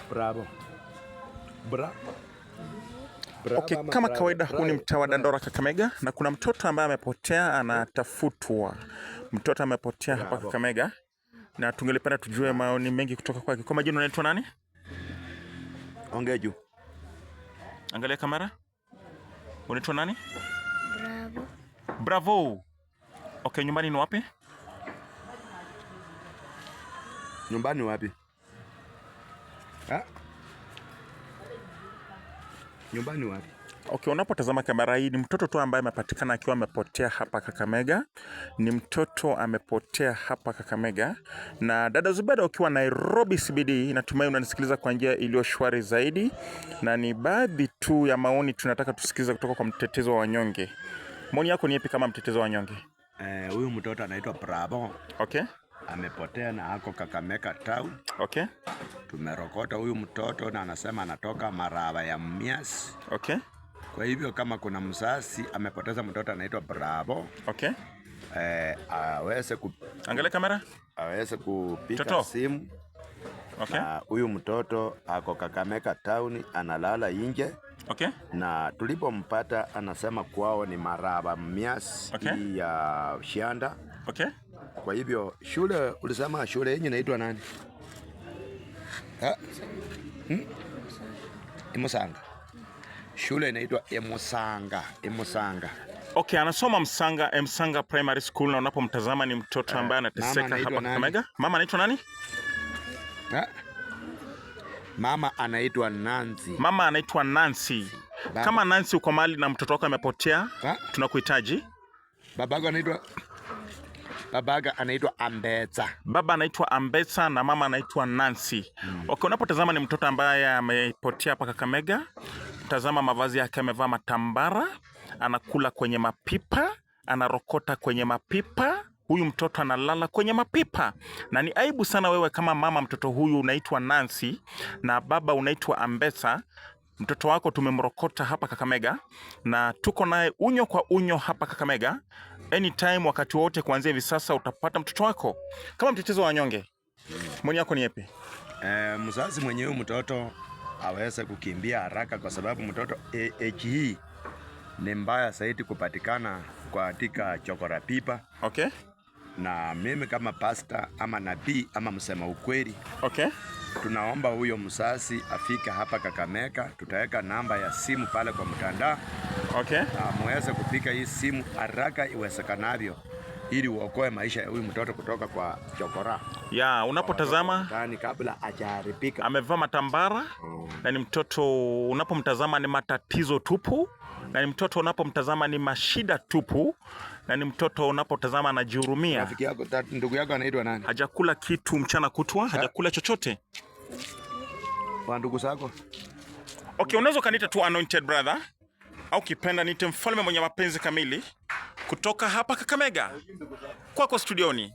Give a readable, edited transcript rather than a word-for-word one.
Bravo. Bra. Bravo Okay, ama kama bravo? kawaida huu ni Bravo. mtaa wa Dandora Kakamega, na kuna mtoto ambaye amepotea anatafutwa. Mtoto amepotea hapa Bravo. Kakamega, na tungelipenda tujue maoni mengi kutoka kwake. Kwa majina unaitwa nani? Ongea juu. Angalia kamera. Unaitwa nani? Bravo. Bravo. Okay, nyumbani ni wapi? Nyumbani wapi? Ha? Nyumbani wapi? Okay, unapotazama kamera hii ni mtoto tu ambaye amepatikana akiwa amepotea hapa Kakamega. Ni mtoto amepotea hapa Kakamega. Na dada Zubeda, ukiwa Nairobi CBD, natumai unanisikiliza kwa njia iliyo shwari zaidi, na ni baadhi tu ya maoni tunataka tusikilize kutoka kwa mtetezi wa wanyonge. Maoni yako ni yapi kama mtetezi wa wanyonge? Eh, huyu mtoto anaitwa Bravo. Okay, Amepotea na ako Kakamega town. okay, Tumerokota huyu mtoto na anasema anatoka Maraba ya Mumias. okay, Kwa hivyo kama kuna mzazi amepoteza mtoto anaitwa Bravo, okay. eh, Angalia kamera. aweze kupiga Toto. simu. Okay, Na huyu mtoto ako Kakamega town, analala nje okay, na tulipompata anasema kwao ni Maraba Mumias, Okay. hii ya Shianda. okay. Kwa hivyo shule, ulisema shule yenyu inaitwa nani? Ha? Hmm? Imusanga. Shule inaitwa Imusanga, Imusanga. Okay, anasoma Msanga, Msanga Primary School, na unapomtazama ni mtoto ambaye anateseka Mama anaitwa hapa nani? Kakamega. Mama anaitwa nani? Ha? Mama anaitwa Nancy. Mama anaitwa Nancy. Baba. Kama Nancy uko mahali na mtoto wako amepotea, Ha? tunakuhitaji. Babaga anaitwa Babaga anaitwa Ambetsa. Baba anaitwa Ambetsa na mama anaitwa Nancy. Okay, unapotazama ni mtoto ambaye amepotea hapa Kakamega. Tazama mavazi yake, amevaa matambara, anakula kwenye mapipa, anarokota kwenye mapipa. Huyu mtoto analala kwenye mapipa, na ni aibu sana wewe kama mama, mtoto huyu unaitwa Nancy na baba unaitwa Ambetsa. Mtoto wako tumemrokota hapa Kakamega na tuko naye unyo kwa unyo hapa Kakamega. Anytime, wakati wote kuanzia hivi sasa utapata mtoto wako. Kama mtetezi wa wanyonge, maoni yako ni yapi? Eh, mzazi mwenyewe mtoto aweze kukimbia haraka kwa sababu mtoto age hii ni mbaya zaidi kupatikana katika chokora pipa. Okay, Na mimi kama pasta ama nabii ama msema ukweli, okay, tunaomba huyo mzazi afike hapa Kakamega. Tutaweka namba ya simu pale kwa mtandao okay. na muweze kupiga hii simu haraka iwezekanavyo, ili uokoe maisha ya huyu mtoto kutoka kwa chokora Ya, unapotazama ndani kabla hajaharibika. amevaa matambara na ni mtoto, unapomtazama ni matatizo tupu, na ni mtoto unapomtazama ni mashida tupu, na ni mtoto unapotazama anajihurumia. Rafiki yako, ndugu yako anaitwa nani? Hajakula kitu mchana kutwa, hajakula chochote. Wa ndugu zako? Okay, unaweza ukaniita tu anointed brother au kipenda niite mfalme mwenye mapenzi kamili kutoka hapa Kakamega, kwako studioni.